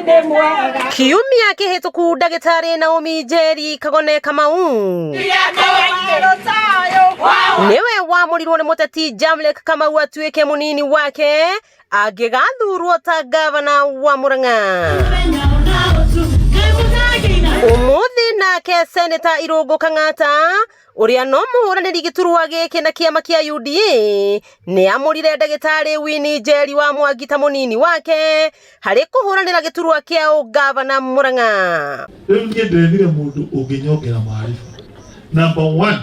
nĩ mwega. Kiumia kĩhĩtũku ndagĩtarĩ Naomi Njeri Kagone Kamau nĩwe wamũrirwo nĩ mũteti Jamlek Kamau atuĩke mũnini wake angĩgathurwo ta gavana wa Murang'a. Ũmũthĩ nake Seneta Irũngũ Kang'ata ũrĩa no mũhũranĩri gĩturwa gĩkĩ na kĩama kĩa UDA nĩ amũrire ndagĩtarĩ Winnie Njeri wa Mwangi ta mũnini wake harĩ kũhũranĩra gĩturwa kĩa ũgavana Murang'a. Rĩu niĩ ndethire mũndũ ũngĩnyongera maarifa. Number one,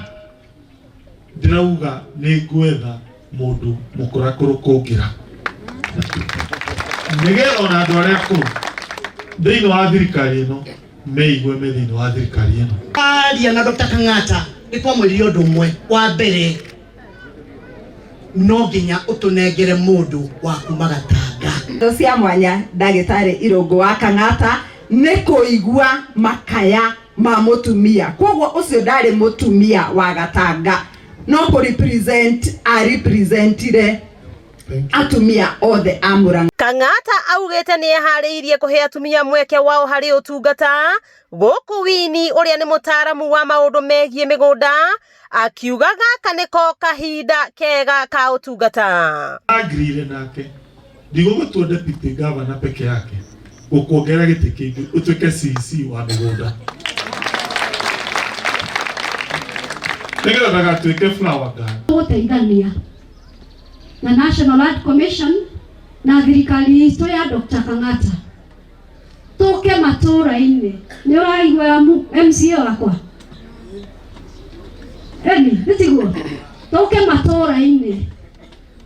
ndĩrauga nĩ ngwetha mũndũ mũkũrakũrũ kũngĩra, nĩgetha ona andũ arĩa akũrũ thĩinĩ wa thirikari ĩno meigue me thĩinĩ wa thirikari ĩno. Aria na Dr. Kang'ata nĩ twamwĩrire ũndũ ũmwe wa mbere, no nginya ũtũnengere mũndũ wa kuma Gatanga. Thũ cia mwanya ndagĩtarĩ Irũngũ wa Kang'ata nĩ kũigua makaya ma mũtumia, koguo ũcio ndarĩ mũtumia wa Gatanga, no kũ represent a representire atumia othe a Murang'a. Kang'ata augĩte nĩ eharĩirie kũhe atumia mweke wao harĩ ũtungata, gũkũ Winnie ũrĩa nĩ mũtaaramu wa maũndũ megiĩ mĩgũnda akiuga gaka nĩko kahinda kega ka ũtungata. Agreed nake ndigũgũtua deputy governor peke yake, gũkuongerera gĩtĩ kĩngĩ ũtuĩke CC wa mĩgũnda, nĩgetha ndagatuĩke flower girl. Gũteithania na National Land Commission na thirikari itũ ya Dr. Kang'ata tũke matũũra-inĩ. Nĩ ũraigua MCA wakwa eni nĩ tiguo? Tũke matũũra-inĩ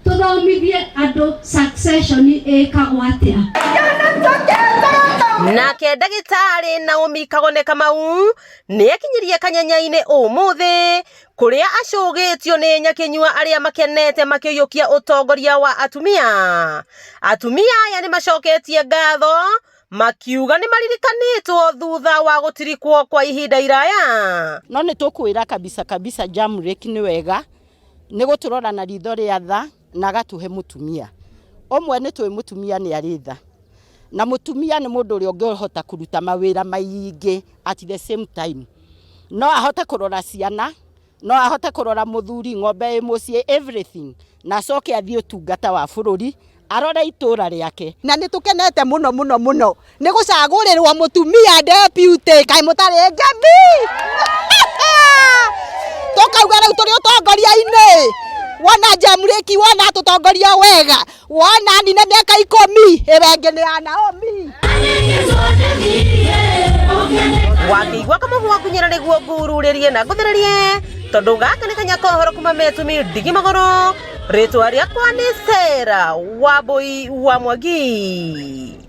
tũthomithie andũ succession ĩkagwo atĩa. Nake ndagĩtarĩ Naomi Kagone Kamau nĩ akinyirie kanyenya-inĩ ũmũthĩ kũrĩa acũgĩtio nĩ nyakĩnyua arĩa makenete makĩiyũkia ũtongoria wa atumia. Atumia aya nĩ macoketie ngatho makiuga nĩ maririkanĩtwo thutha wa gũtirikwo kwa ihinda iraya. No nĩ tũkwĩra kabisa kabisa Jamrek nĩ wega nĩ gũtũrora na ritho rĩa tha na agatũhe mũtumia ũmwe. Nĩ tũĩ mũtumia nĩ arĩ tha, na mũtumia nĩ mũndũ ũrĩa ũngĩhota kũruta mawĩra maingĩ at the same time. No ahote kũrora ciana, no ahote kũrora mũthuri, ng'ombe ĩ mũciĩ, everything, na acoke athiĩ ũtungata wa bũrũri, arore itũra rĩake. Na nĩ tũkenete mũno mũno mũno nĩ gũcagũrĩrwo mũtumia deputy. Kaĩ mũtarĩ ngemi? Tũkauga rĩu tũrĩ ũtongoria-inĩ, wona Jamreki, wona tũtongoria wega, wona nina mĩaka 10 ĩwe ĩngĩ nĩ ya Naomi. Wakĩigua kamũhwa ngunyĩra nĩguo ngururĩrie na ngũthĩrĩrie, tondũ gaka nĩ kanya kohoro kuma metumi ndigi magũrũ. Rĩtwa rĩakwa nĩ Sarah Wambui wa Mwangi.